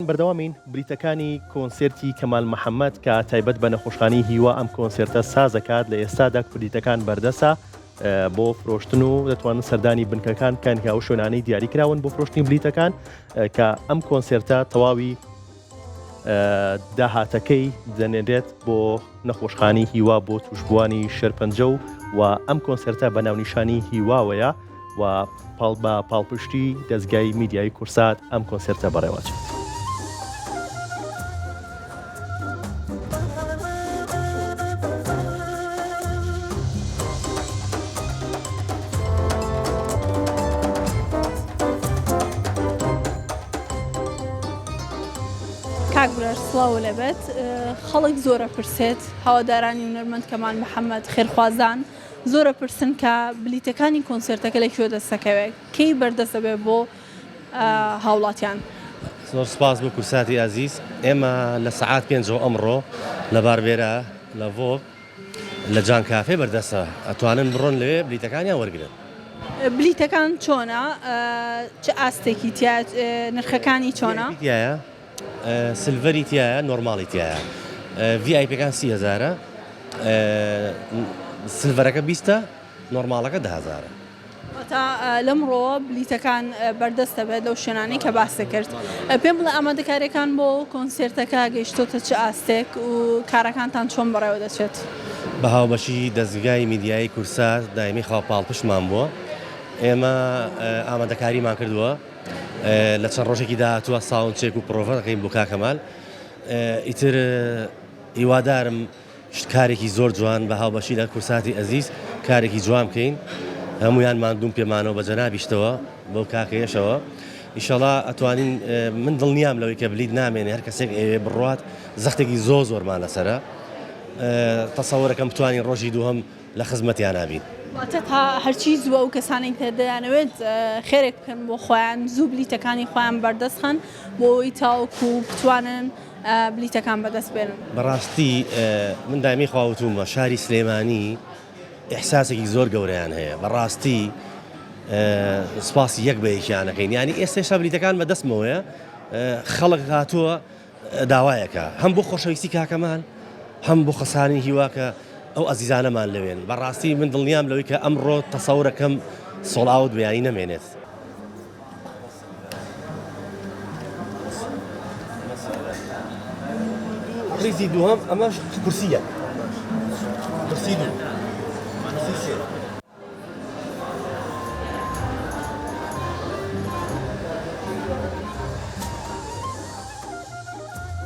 بەردەوامین بلیتەکانی کۆنسێرتی کەمال محەممەد کە تایبەت بە نەخۆشخانەی هیوا ئەم کۆنسێرتە سازەکات لە ئێستادا بلیتەکان بەردەسە بۆ فرۆشتن و دەتوانن سەردانی بنکەکان بکەن کە ئەو شوێنانەی دیاری کراون بۆ فرۆشتنی بلیتەکان کە ئەم کۆنسێرتە تەواوی داهاتەکەی دەنێرێت بۆ نەخۆشخانەی هیوا بۆ توشبووانی شێرپەنجە و و ئەم کۆنسێرتە بە ناونیشانی هیواوەیە و پاڵ بە پاڵپشتی دەزگای میدیایی کورسات ئەم کۆنسێرتە بەڕێوەچێت. کاک برار سڵاو لێبێت خەڵک زۆرە پرسێت هەوادارانی هونەرمەند کەمال محەممەد خێرخوازان زۆرە پرسن کە بلیتەکانی کۆنسێرتەکە لە کوێ دەستەکەوێت کەی بەردەست دەبێت بۆ هاوڵاتیان. زۆر سپاس بۆ کورساتی ئازیز ئێمە لە سەعات پێنجەوە ئەمڕۆ لە باربێرا لە ڤۆگ لە جان کافێ بەردەستە ئەتوانن بڕۆن لەوێ بلیتەکانیان وەرگرن. بلیتەکان چۆنە چ ئاستێکی تیا نرخەکانی چۆنە؟ VIP تیایە silver ی تیایە نۆرماڵی تیایە VIP ەکان سی هەزارە silver ەکە بیستە نۆرماڵەکە دە هەزارە. واتە لەمڕۆوە بلیتەکان بەردەست دەبێت لەو شوێنانەی کە باست کرد. پێم بڵێ ئامادەکارییەکان بۆ کۆنسێرتەکە گەیشتۆتە چ ئاستێک و کارەکانتان چۆن بەڕێوە دەچێت؟ بە هاوبەشی دەزگای میدیایی کوردسات دایمی خوا پاڵپشتمان بووە، ئێمە ئامادەکاریمان کردووە لە چەند ڕۆژێکی داهاتووە sound check و پرۆڤە دەکەین بۆ کاک کەمال ئیتر هیوادارم کارێکی زۆر جوان بە هاوبەشی لەگەڵ کورساتی ئەزیز کارێکی جوان بکەین هەمویان ماندوون پێمانەوە بە جەنابیشتەوە بەو کاکەیەشەوە ئیشەڵا ئەتوانین من دڵنیام لەوەی کە بلیت نامێنێ هەر کەسێک ئەوێ بڕوات زەختێکی زۆر زۆرمان لەسەرە تەسەوەرەکەم بتوانین ڕۆژی دووهەم لە خزمەتیانا بین. واتە تا هەرچی زووە ئەو کەسانەی کە دەیانەوێت خێرێک بکەن بۆ خۆیان زوو بلیتەکانی خۆیان بەردەست خەن بۆ ئەوەی تاوەکو بتوانن بلیتەکان بەدەست بێنن. بەڕاستی من دایمی خوا وتومە شاری سلێمانی ئیحساسێکی زۆر گەورەیان هەیە بەڕاستی سپاسی یەک بە یەکیان ئەکەین یانی ئێستا بلیتەکان بەدەستمەوەیە خەڵک هاتووە داوایەکە هەم بۆ خۆشەویستی کاکەمان هەم بۆ خەسانی هیوا کە ئەو ئەزیزانەمان لەوێن بەڕاستی من دڵنیام لەوەی کە ئەمڕۆ تەسەورەکەم sold out بەیانی نەمێنێت. ڕیزی دووهەم ئەمەش کورسی یەک کورسی دوو.